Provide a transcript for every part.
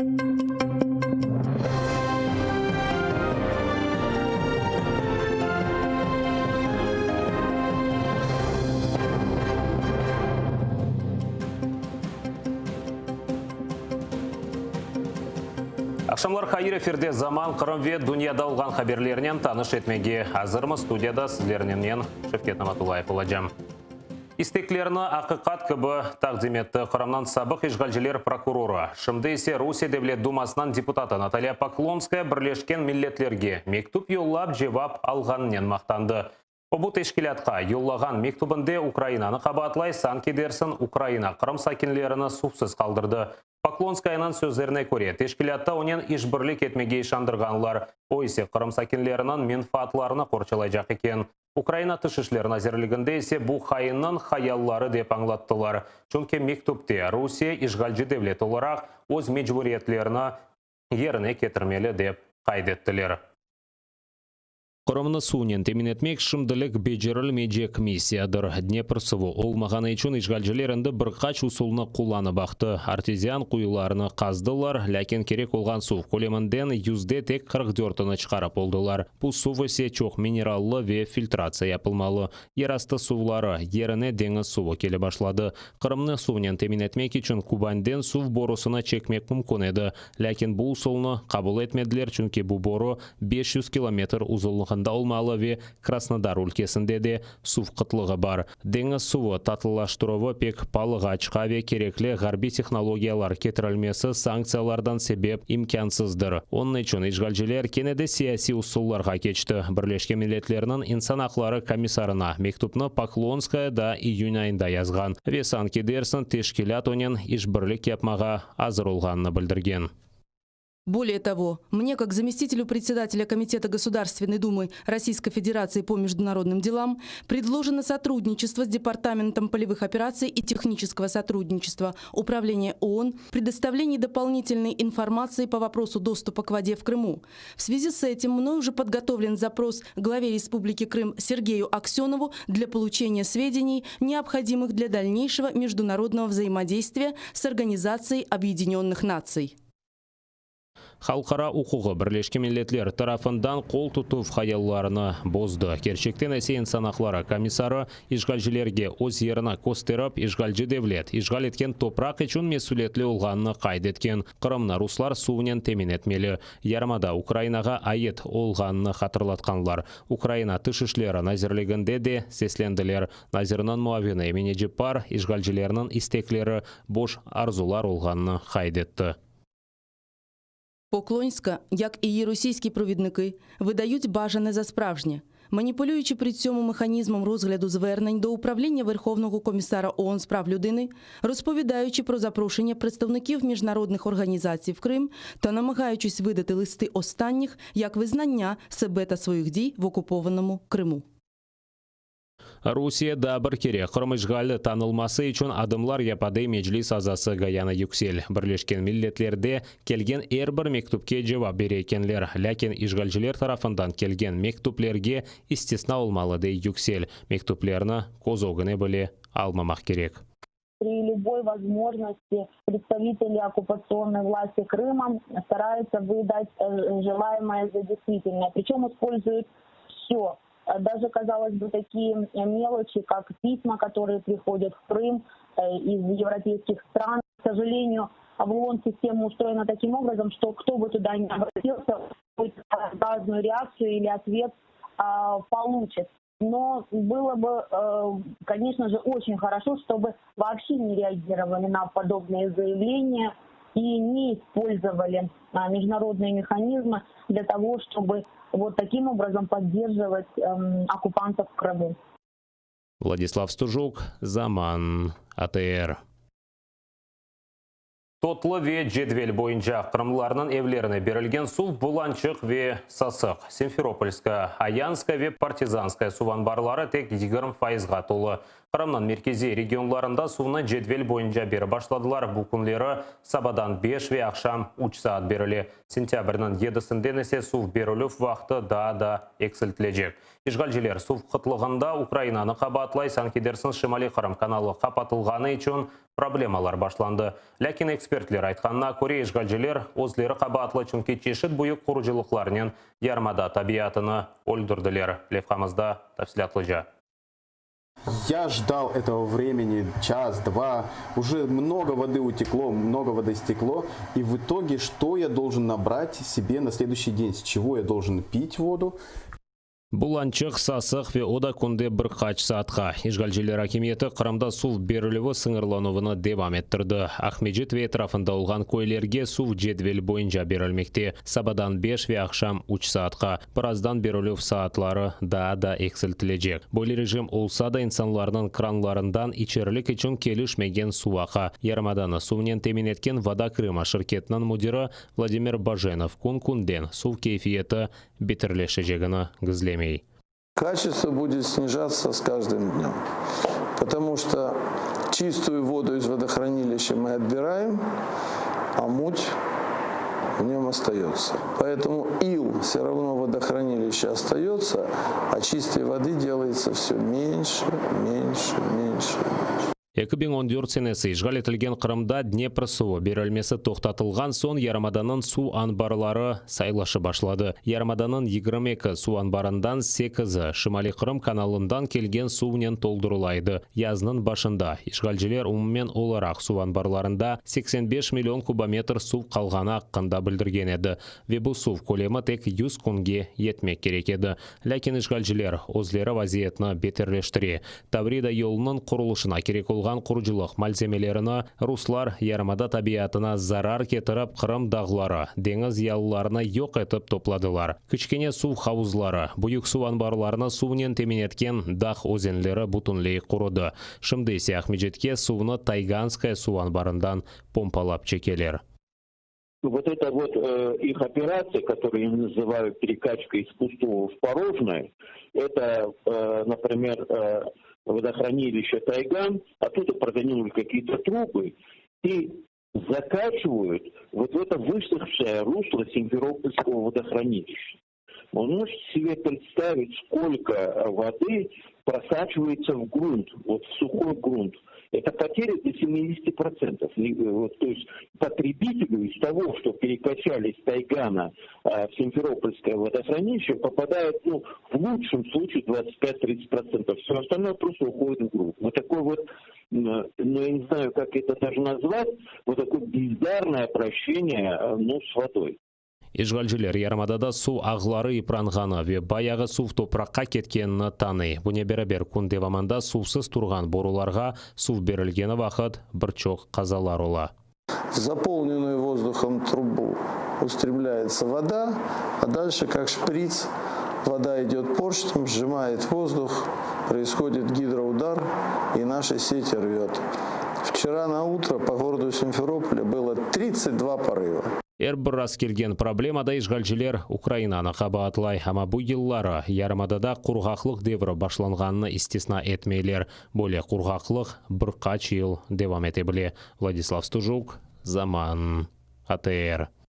Aqşamlar hayır efirde Zaman Qırım ve dünyada olğan haberlernen tanış etmege azırmız. Studiyada sizlernen men Şevket Namatullayev olacağım. İsteklerini aqiqat kibi taqdim etti Qırımnıñ sabıq işğalciler prokurorı, şimdi ise Rusiye Devlet Dumasınıñ deputatı Natalya Poklonskaya Birleşken Milletlerge mektüp yollap cevap alğanınen maqtandı. O bu teşkilâtqa yollağan mektübinde Ukrainanı qabaatlay, sanki dersin Ukraina Qırım sakinlerini suvsız qaldırdı. Poklonskayanıñ sözlerine köre, teşkilâtta onen işbirlik etmege işandırğanlar, o ise Qırım sakinleriniñ menfaatlarını qorçalaycaq eken. Ukraina Tış işler nazirliginde ise bu hainniñ hayalları dep añlattılar, çünki mektüpte Rusiye işğalci devlet olaraq öz mecburiyetlerini yerine ketirmeli dep qayd ettiler. Qırımnı suvnen temin etmek şimdilik becerilmeycek missiyadır. Dnepr suvu olmağanı içün işğalciler endi bir qaç usulnı qullanıp baqtı, artezian quyularını qazdılar, lâkin kerek olğan suv köleminden yüzde tek 44-ini çıqarıp oldılar. Bu suv ise çoq minerallı ve filtratsiya yapılmalı. Yerastı suvları yerine deñiz suvı kele başladı. Qırımnı suvnen temin etmek içün Kubanden suv borusını çekmek mümkün edi. Lâkin bu usulnı qabul etmediler, çünki bu boru 500 kilometr uzunlığında olmalı ve Krasnodar ülkesinde de suv qıtlığı bar. Deñiz suvı tatlılaştıruvı pek palığa çıqa ve kerekli ğarbiy tehnologiyalar ketirilmesi sanktsiyalardan sebep imkânsızdır. Onıñ içün işğalciler kene de siyasiy usullarğa keçti. Birleşken Milletlerniñ insan aqları komissarına mektüpni Poklonskaya da iyün ayında yazğan ve sanki dersiñ teşkilât onen işbirlik yapmağa azır olğanını bildirgen. Более того, мне, как заместителю председателя Комитета Государственной Думы Российской Федерации по международным делам, предложено сотрудничество с Департаментом полевых операций и технического сотрудничества Управления ООН в предоставлении дополнительной информации по вопросу доступа к воде в Крыму. В связи с этим мной уже подготовлен запрос главе Республики Крым Сергею Аксенову для получения сведений, необходимых для дальнейшего международного взаимодействия с Организацией Объединенных Наций. Halqara uquğı Birleşken Milletler tarafından qol tutuv hayallarını bozdı. Kerçekten ise insan aqları komissarı işğalcilerge öz yerini kösterip, işğalci devlet işğal etken topraq içün mesülietli olğanını qayd etken. Qırımnı ruslar suvnen temin etmeli, yarımada Ukrainağa ait olğanını hatırlatqanlar. Ukraina Tış işleri nazirliginde de seslendiler. Nazirniñ muavini Emine Ceppar işğalcilerniñ istekleri boş arzular olğanını qayd etti. Поклонська, як і її російські провідники, видають бажане за справжнє, маніпулюючи при цьому механізмом розгляду звернень до управління Верховного комісара ООН з прав людини, розповідаючи про запрошення представників міжнародних організацій в Крим та намагаючись видати листи останніх як визнання себе та своїх дій в окупованому Криму. Rusiye daa bir kere Qırım işğali tanılması içün adımlar yapa, dey Meclis azası Gayana Yüksel. Birleşken Milletlerde kelgen er bir mektüpke cevap bere ekenler, lâkin işğalciler tarafından kelgen mektüplerge istisna olmalı, dey Yüksel. Mektüplerni köz ögüne bile almamaq kerek. При любой возможности представители оккупационной власти Крыма стараются выдать желаемое за действительное. Причем используют все. Даже, казалось бы, такие мелочи, как письма, которые приходят в Крым из европейских стран. К сожалению, в ООН система устроена таким образом, что кто бы туда ни обратился, разную реакцию или ответ получит. Но было бы, конечно же, очень хорошо, чтобы вообще не реагировали на подобные заявления и не использовали международные механизмы для того, чтобы вот таким образом поддерживать оккупантов в Крыму. Владислав Стужук, Заман, АТР. Totlı ve cedvel boyunca qırımlılarnıñ evlerine berilgen suv bulançıq ve sasıq. Simferopolskaya, Ayanskaya ve Partizanskaya suv anbarları tek 20 fayızğa tolu. Qırımnıñ merkeziy regionlarında suvnı cedvel boyunca berip başladılar, bu künleri sabadan beş ve aqşam üç saat berile. Sentâbrniñ yedisinden ise suv berilüv vaqtı daa da eksiltilecek. İşğalciler suv qıtlığında Ukrainanı qabaatlay, sanki dersiñ Şimaliy Qırım kanalı qapatılğanı içün problemalar başlandı. Lâkin ekspertler aytqanına köre, işğalciler özleri qabaatlı, çünki çeşit büyük qurucılıqlarnen yarımada tabiatını öldürdiler. Levhamızda tafsilâtlıca. Я ждал этого времени час, два, уже много воды утекло, много воды стекло, и в итоге что я должен набрать себе на следующий день, с чего я должен пить воду? Bulançıq, sasıq ve o da künde bir qaç saatqa. İşğalciler akimiyeti Qırımda suv berilüvi sıñırlanuvını devam ettirdi. Aqmescit ve etrafında olğan köylerge suv cedvel boyunca berilmekte, sabadan beş ve aqşam üç saatqa. Birazdan berilüv saatları daa da eksiltilecek. Böyle rejim olsa da, insanlarnıñ kranlarından içerlik içün kelişmegen suv aqa. Yarımadanı suvnen temin etken Voda Krıma şirketiniñ müdiri Vladimir Bajenov kün-künden suv keyfiyeti beterleşecegini gizlemey. Качество будет снижаться с каждым днем, потому что чистую воду из водохранилища мы отбираем, а муть в нем остается. Поэтому ил все равно в водохранилище остается, а чистой воды делается все меньше, меньше, меньше, меньше. 2014 senesi işğal etilgen Qırımda Dnepr suvı berilmesi toqtatılğan soñ yarımadanıñ suv anbarları saylaşıp başladı. Yarımadanıñ 22 suv anbarından sekizi Şimaliy Qırım kanalından kelgen suvnen toldurıla edi. Yaznıñ başında işğalciler umumen olaraq suv anbarlarında 85 million kubometr suv qalğanı aqqında bildirgen edi ve bu suv kölemi tek 100 künge yetmek kerek edi. Lâkin işğalciler özleri vaziyetni beterleştire. Tavrida yolunıñ qurulışına kerek olğan qurucılıq malzemelerini ruslar yarımada tabiatına zarar ketirip Qırım dağları, deñiz yalılarını yoq etip topladılar. Kiçkene suv havuzları, büyük suv anbarlarını suvnen temin etken dağ özenleri bütünley qurudı. Şimdi ise Aqmescitke suvnı Tayganskaya suv anbarından pompalap çekeler. Вот это вот э, их операция, которую я называю перекачкой из пустого в порожное, это, э, например, э, водохранилище Тайган, оттуда протянули какие-то трубы и закачивают вот в это высохшее русло Симферопольского водохранилища. Вы можете себе представить, сколько воды просачивается в грунт, вот в сухой грунт. Это потеря до 70%. Вот, то есть потребителю из того, что перекачали с Тайгана а, в Симферопольское водохранилище, попадает, ну, в лучшем случае 25-30%. Все остальное просто уходит в грунт. Вот такой вот, ну, я не знаю, как это даже назвать, вот такое бездарное обращение ну, с водой. İşğalciler yarımadada suv ağları ipranğanı ve bayağı suv topraqqa ketkenini tanıy. Bunen beraber kün devamında suvsız turğan borularğa suv berilgeni vaqıt bir çoq qazalar ola. В заполненную воздухом трубу устремляется вода, а дальше, как шприц, вода идет поршнем, сжимает воздух, происходит гидроудар, и наши сети рвет. Вчера на утро по городу Симферополя было 32 порыва. Er bir rastkelgen problemada işğalciler Ukrainanı qabaatlay, amma bu yılları yarımadada qurğaqlıq devri başlanğanını istisna etmeyler. Böyle qurğaqlıq bir qaç yıl devam ete bile. Vladislav Stujuk, Zaman, ATR.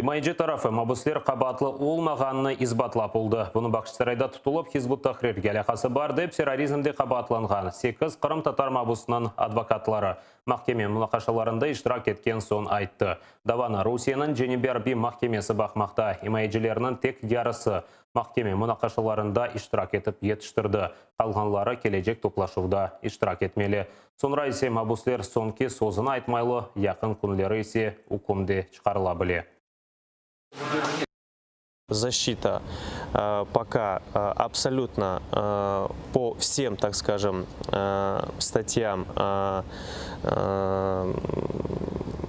İmayeci tarafı mabüsler qabaatlı olmağanını isbatlap oldı. Bunı Bağçasarayda tutulıp, Hizb ut-Tahrirge alâqası bar dep terrorizmde qabaatlanğan sekiz qırımtatar mabüsiniñ advokatları mahkeme munaqaşalarında iştirak etken soñ ayttı. Davanı Rusiyeniñ Cenübiy arbiy mahkemesi baqmaqta. İmayecilerniñ tek yarısı mahkeme munaqaşalarında iştirak etip yetiştirdi, qalğanları kelecek toplaşuvda iştirak etmeli. Soñra ise mabüsler soñki sözüni aytmaylı, yaqın künleri ise üküm de çıqarıla bile. Защита пока абсолютно по всем, так скажем, статьям.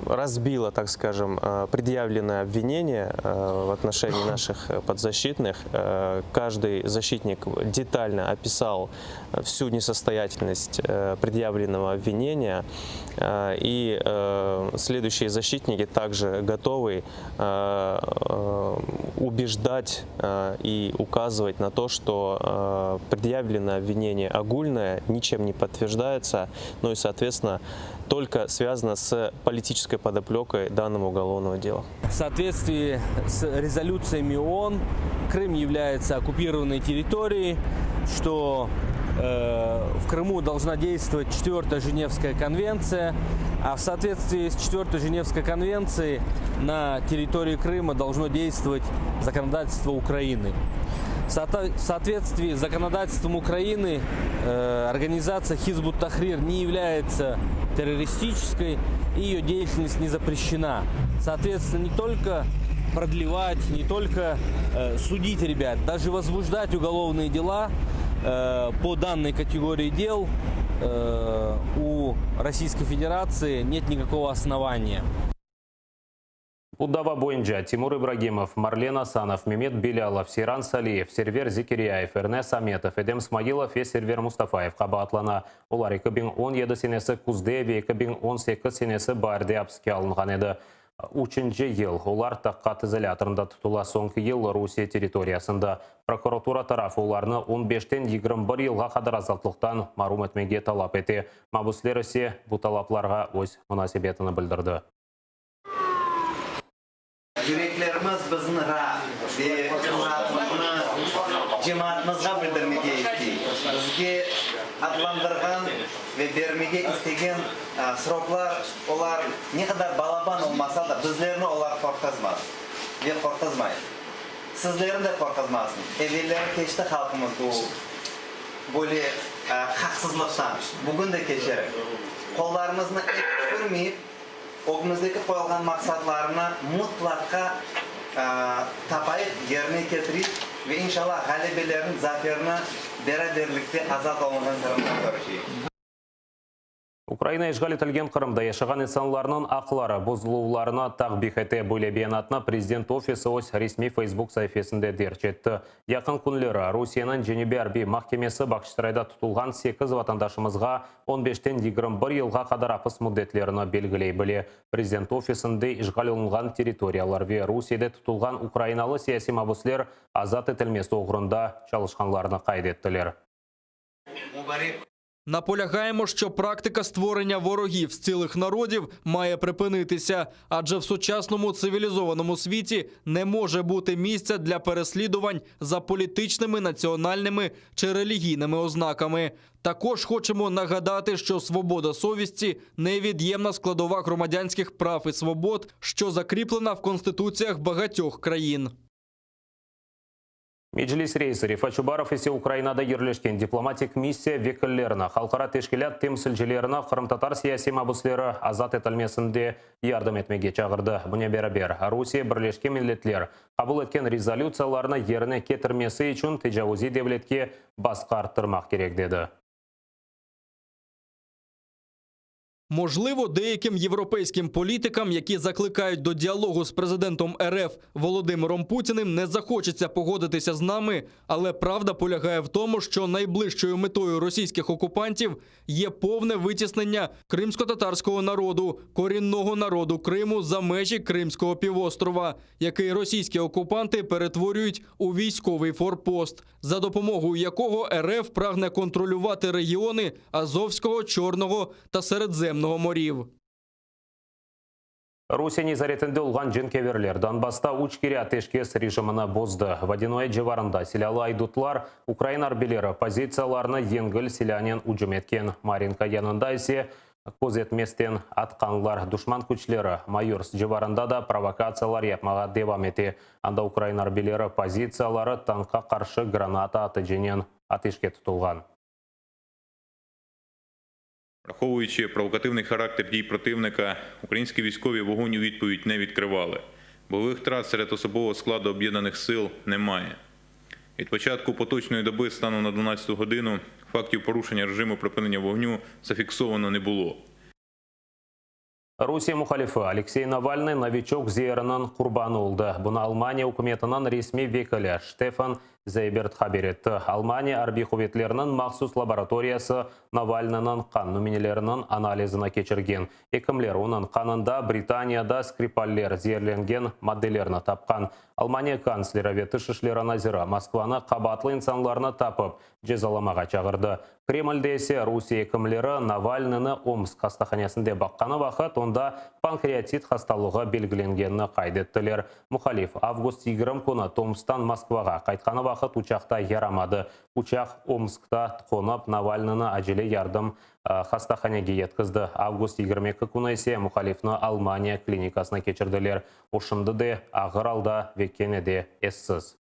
разбила, так скажем, предъявленное обвинение в отношении наших подзащитных. Каждый защитник детально описал всю несостоятельность предъявленного обвинения. И следующие защитники также готовы убеждать и указывать на то, что предъявленное обвинение огульное, ничем не подтверждается, ну и, соответственно, только связано с политической подоплекой данного уголовного дела. В соответствии с резолюциями ООН Крым является оккупированной территорией, что в Крыму должна действовать 4 Женевская конвенция, а в соответствии с 4 Женевской конвенцией на территории Крыма должно действовать законодательство Украины. В соответствии с законодательством Украины организация Хизб ут-Тахрир не является террористической, и ее деятельность не запрещена. Соответственно, не только продлевать, не только судить ребят, даже возбуждать уголовные дела по данной категории дел у Российской Федерации нет никакого основания. Bu dava boyunca Timur İbragimov, Marlen Asanov, Memet Belâlov, Seyran Saliyev, Server Zekiryayev, Ernes Ametov, Edem Smailov ve Server Mustafayev qabaatlana. Olar 2017 senesi küzde ve 2018 senesi baarde apiske alınğan edi. Üçünci yıl olar tahqiqat izolâtorında tutula, soñki yıl Rusiye territoriyasında. Prokuratura tarafı olarnı 15-ten 21 yılğa qadar azatlıqtan marum etmege talap ete. Mabüsler ise bu talaplarğa öz munasebetini bildirdi. Yüreklerimiz bizim raat ve raatlıqnı cemaatımızğa bildirmege istey. Bizge adlandırğan ve bermege istegen sroklar, olar ne qadar balaban olmasa da, bizlerni olar qorqızmaz ve qorqızmay. Sizlerni de qorqızmasın. Evelleri keçti halqımız bu böyle haqsızlıqtan, bugün de keçerik. Qollarımıznı ep tükürmeyip, Ögümizdeki qoyulğan maqsatlarnı mutlaqa tapayıq, yerine ketireyik ve inşallah ğalebelerni, zaferni beraberlikte azat olunğan Qırımda körüşeyik. Ukraina işğal etilgen Qırımda yaşağan insanlarnıñ aqları bozuluvlarını takbih ete. Böyle beyanatnı Prezident ofisi öz resmiy Facebook saifesinde derc etti. Yaqın künleri Rusiyeniñ Cenübiy arbiy mahkemesi Bağçasarayda tutulğan sekiz vatandaşımızğa on beşten 21 yılğa qadar apis müddetlerini belgiley bile. Prezident ofisinde işğal olunğan territoriyalar ve Rusiyede tutulğan ukrainalı siyasiy mabüsler azat etilmesi oğrunda çalışqanlarını qayd ettiler. Наполягаємо, що практика створення ворогів з цілих народів має припинитися, адже в сучасному цивілізованому світі не може бути місця для переслідувань за політичними, національними чи релігійними ознаками. Також хочемо нагадати, що свобода совісті невід'ємна складова громадянських прав і свобод, що закріплена в конституціях багатьох країн. Meclis reisi Refat Çubarov ise Ukrainada yerleşken diplomatik missiya vekillerini, halqara teşkilât temsilcilerini qırımtatar siyasiy mabüsleri azat etilmesinde yardım etmege çağırdı. Bunen beraber, Rusiye Birleşken Milletler qabul etken rezolütsiyalarnı yerine ketirmesi içün tecavuziy devletke basqı arttırmaq kerek, dedi. Можливо, деяким європейським політикам, які закликають до діалогу з президентом РФ Володимиром Путіним, не захочеться погодитися з нами, але правда полягає в тому, що найближчою метою російських окупантів є повне витіснення кримськотатарського народу, корінного народу Криму за межі Кримського півострова, який російські окупанти перетворюють у військовий форпост, за допомогою якого РФ прагне контролювати регіони Азовського, Чорного та Середземного морів. Rusiye nezaretinde olğan cenkâverler Donbassta üç kere ateşkes rejimini bozdı. Vodânoye civarında silâlı aydutlar ukrain arbiyleri pozitsiyalarına yengil silânen ücüm etken. Maryinka yanında ise köz etmezden atqanlar. Duşman küçleri Mayorsk civarında da provokatsiyalar yapmağa devam ete. Anda ukrain arbiyleri pozitsiyaları tankqa qarşı granata atıcınen ateşke tutulğan. Враховуючи провокативний характер дій противника, українські військові вогонь у відповідь не відкривали. Бойових втрат серед особового складу об'єднаних сил немає. Від початку поточної доби станом на 12 годину фактів порушення режиму припинення вогню зафіксовано не було. Rusiye muhalifi Aleksey Navalnıy Noviçok zeeriniñ qurbanı oldı. Bunı Almaniya ükümetiniñ resmiy vekili Ştefan Zeybert haber etti. Almaniya arbiy quvetleriniñ mahsus laboratoriyası Navalnıynıñ qan nümüneleriniñ analizini keçirgen. Ekimler onıñ qanında Britaniyada Skripaller zeerlengen maddelerni tapqan. Almaniya kantsleri ve tış işleri naziri Moskvanı qabaatlı insanlarnı tapıp, cezalamağa çağırdı. Kremlde ise Rusiye ekimleri Navalnıynı Omsk hastahanesinde baqqanı vaqıt onda pankreatit hastalığı belgilengenini qayd ettiler. Muhalif, avgust 20 künü Tomsktan Moskvağa qaytqanı vaqıt uçaqta yaramadı. Uçaq Omskta qonıp, Navalnıynı acele yardım hastahanege yetkizdi. Avgust 22 künü ise muhalifni Almaniya klinikasına keçirdiler. O şimdi de ağır alda ve kene de essiz.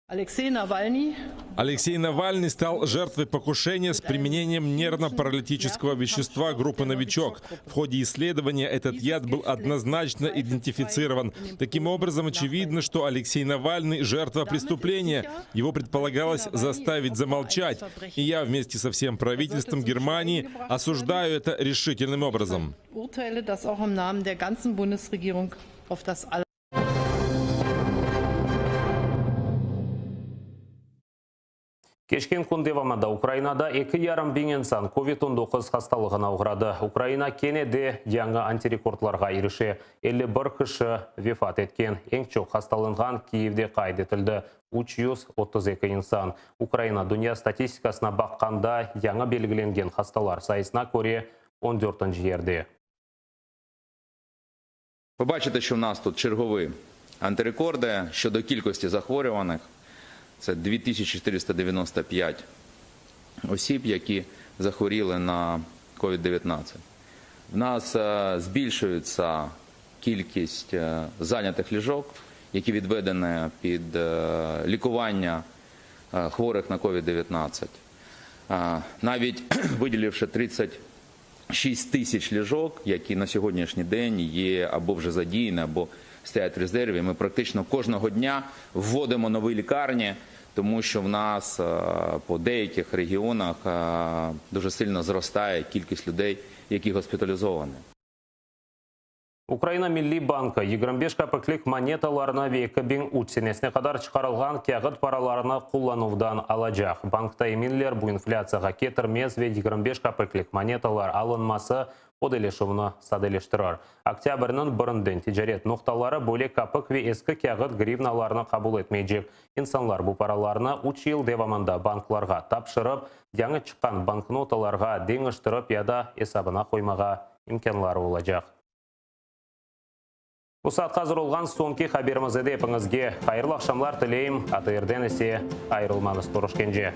Алексей Навальный. Алексей Навальный стал жертвой покушения с применением нервно-паралитического вещества группы «Новичок». В ходе исследования этот яд был однозначно идентифицирован. Таким образом, очевидно, что Алексей Навальный – жертва преступления. Его предполагалось заставить замолчать. И я вместе со всем правительством Германии осуждаю это решительным образом. Keçken kün devamında Ukrainada eki yarım biñ insan Covid 19 hastalığına oğradı. Ukraina kene de yañı antirekordlarğa irişe, 51 kişi vefat etken. Eñ çoq hastalanğan Kiyevde qayd etildi, 332 insan. Ukraina dünya statistikasına baqqanda, yañı belgilengen hastalar sayısına köre on dörtünci yerde. Ви бачите, що в нас тут чергові антирекорди щодо кількості захворюваних. Це 2495 осіб, які захворіли на COVID-19. В нас збільшується кількість зайнятих ліжок, які відведені під лікування хворих на COVID-19. Навіть виділивши 36 тисяч ліжок, які на сьогоднішній день є або вже задіяні, або стоять в резерві, ми практично кожного дня вводимо нові лікарні, тому що в нас по деяких регіонах дуже сильно зростає кількість людей, які госпіталізовані. Ukraina Milliy bankı 25 kapiklik monetalarnı ve 2003 senesine qadar çıqarılğan kâğıt paralarını qullanuvdan alacaq. Bankta eminler, bu inflâtsiyağa ketirmez ve 25 kapiklik monetalar alınması ödeleşüvni sadeleştirir. Oktâbrniñ birinden ticaret noqtaları böyle kapik ve eski kâğıt grivnalarnı qabul etmeycek. İnsanlar bu paralarnı üç yıl devamında banklarğa tapşırıp, yañı çıqqan banknotalarğa deñiştirip ya da esabına qoymağa imkânları olacaq. Bu saatqa azır olğan soñki haberimiz edi. Epiñizge hayırlı aqşamlar tileyim. ATRden ise ayırılmañız. Körüşkence.